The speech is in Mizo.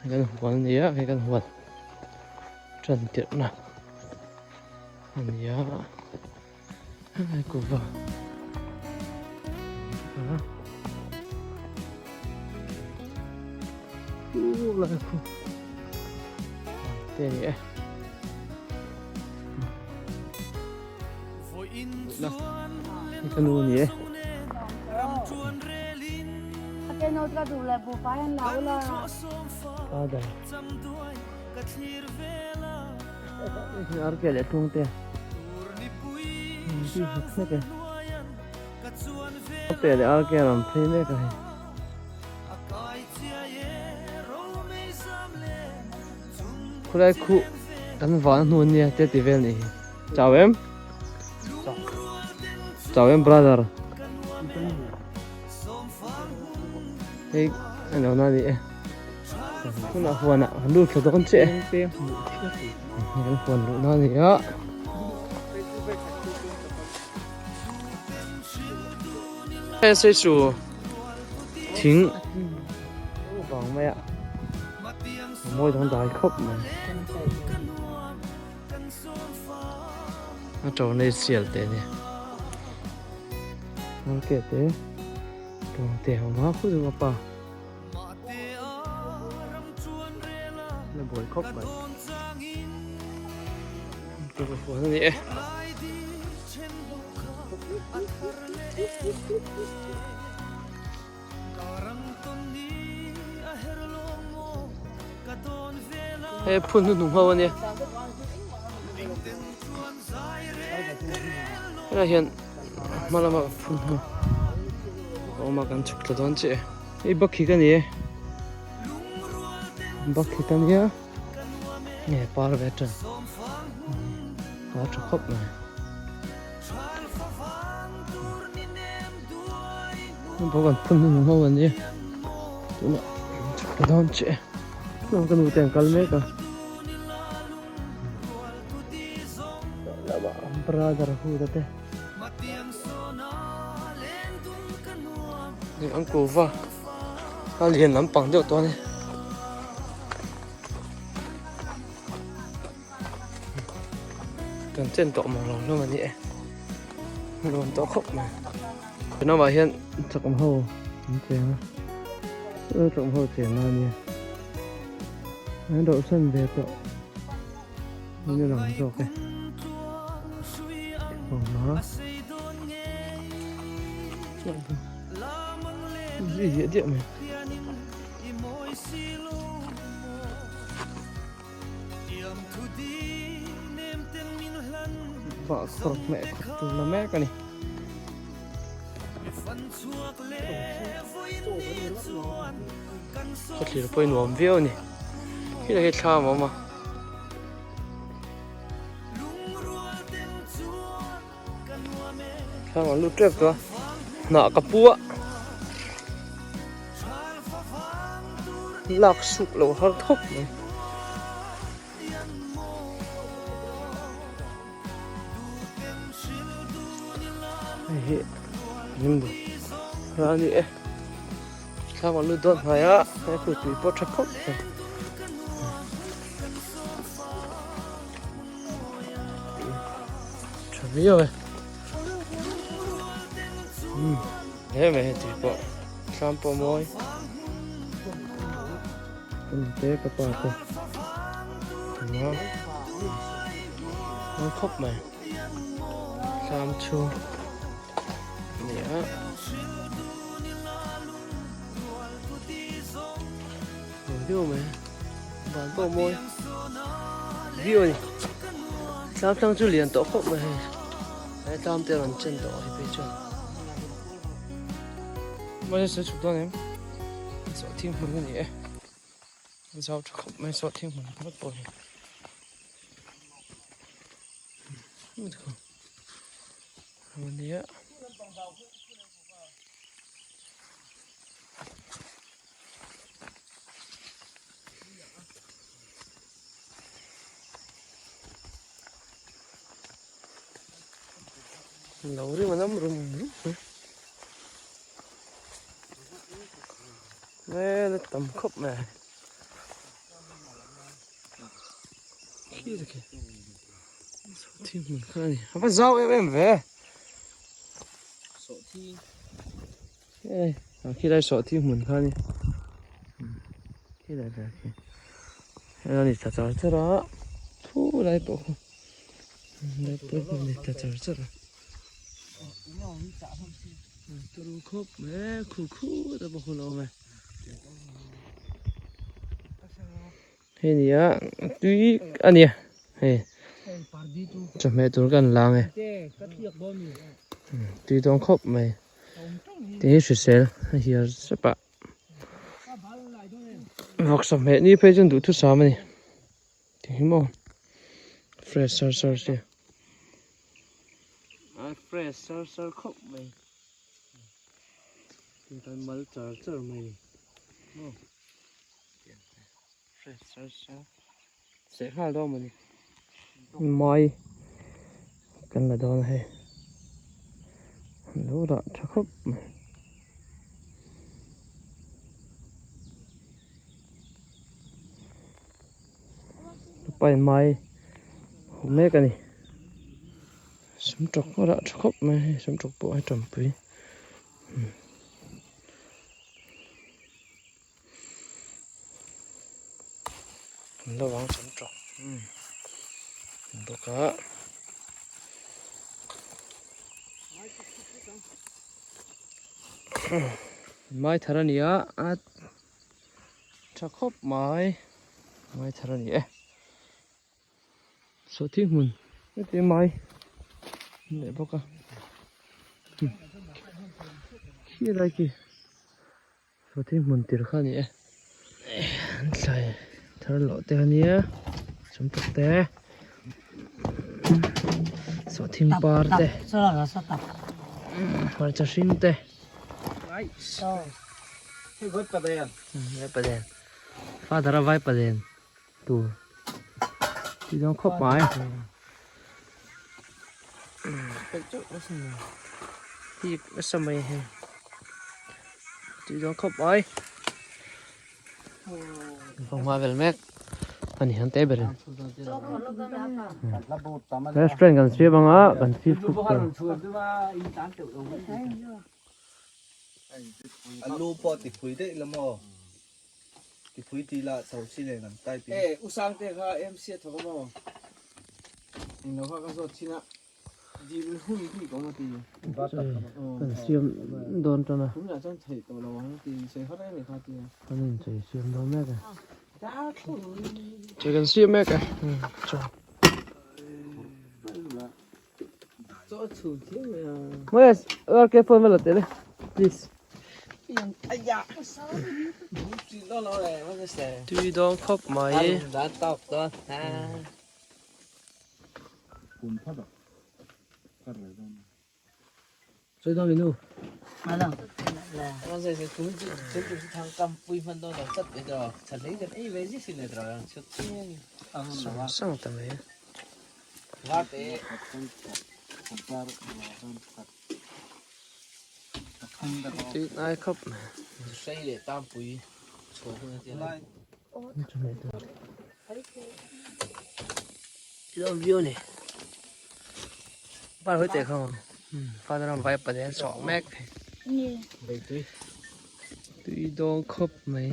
Kan huan a ni a, hei kan huan tan tirhna a ni a, helai kuhva a khulai khu te a ni e. Ka nu a ni e. Father. Ar ke leh tung te. Ti hek hek e. Te leh ar ke ram phei mek a hei. Khulai khu kan van hnu ania te ti vel nih hi. Chau em? Chau em brother? Hei ano na ni e. Tunah huanah kan lut thla dawn che e. Kan huan luh na ni a. Hei sei chu thing vang mai a. Mawi dang dai khawp mai. A to nei sial te ni ke te to te ho ma khu chu pa na buai khawp mai tu ka huan ani e Hei phun hnuhnung ho ania helai hian hma lama phun ho a awm a kan chhuk thla dawn chiah e hei bakhi ka ni e bakhi ka nia nge par ve tan par tha khawp mai. Bawk an phun hnuhnung ho an nia tunah ka dawn chiah e tunah ka nu te an kal mek a lamah brother hood a te an kuhva a lian lampang deuh tawh a ni. Kan chen tawh mawng lo hlawm a ni e nuam tawh khawp mai tunah hian chakma ho an cheng a chakma ho cheng na ania an rauh san ve tawh in a lang zawk e awm a zui diah diah mai. Vah khawr hmeh khawp tur la mek a ni. Khawthlir pawh hi nuam viau a ni. Khilai hi thlam a awm a. Thlam an lut tep tawh a. Hnah ka pu a. Lak suk lo har thawk mai. Hei hi nimbu ra a ni e thlam an lut dawn hnai a he khu tui pawh tha khawp mai tha viau e umm hle mai hei tui pawh thlam pawh mawi. Te ka pa te nia mawi khawp mai thlam chu nia mawi deuh mai van pawh mawi viau a ni thlam tlang chu lian tawh khawp mai hei he thlam te rawn chen tawh hei phei chuan mahse sawi chhuk dawn em. Sawhthing hmun a ni e zau tha khawp mai sawhthing hmun ringawt pawh hi a nia. Lo rim a nam rum rum mai. Hmel a tam khawp mai. Khi te khi sawhthing hmun kha a ni a va zau em em ve sawhthing hei ah khilai sawhthing hmun kha a ni khilai vel khi hei a ni ta char char a thu lai pawh khu lai pawh a ni ta char char a turu khawp mai khu khu te pawh khu a lo awm e. Hei ni a tui a nia hei chawhmeh tur kan lang e tui dawn khawp mai tih hi hrisel a hiar zep a vawksa hmeh ni phei chuan duhthusam a ni tih hi maw fresh sar sar si a fresh sar sar khawp mai tih kan mal char char mai a ni maw. Seh nghal dawn mawni mai kan la dawn a hei lo dah tha khawp mai pai mai hmu mek a ni samtawk a dah tha khawp mai hei samtawk pawh a tanpui. An lo ang cham tawk bawk a mai thar a ni a a tha khawp mai mai thar a ni e Sawhthing hmun heti mai leh bawk a khi lai khi sawhthing hmun tir kha a ni e an thlai thar loh te a nia chawmtak te sawhthing par te hmarcha hring te father a vai palen. Tur tih dawn khawp mai hip nasa mai hei tih dawn khawp mai fanghma vel mek a ni han te ber in restaurant kan siam anga kan chief cook tur. Alu pawh ti phui daih la maw? Tipui tih lah chho chi nen an type in. E, U Sangte kha MC a thawk a maw? Englo kha ka zawt chin a, dil hun bik awm a ti. Kan siam dawn tan a. Tunah chuan theih tawh lo ang ti sawi har em kha ti a. Kan inchei siam dawn mek e. Chei kan siam mek e. Chaw. Mawi RK phone va la teh le please. Tui dawn khawp mai. Sawi dawn minu. Sang ta mai. Tui nai khawp mai. View ni. Par hoi te khong. Father ram vai paden sawh mek. Tui dawn khawp mai.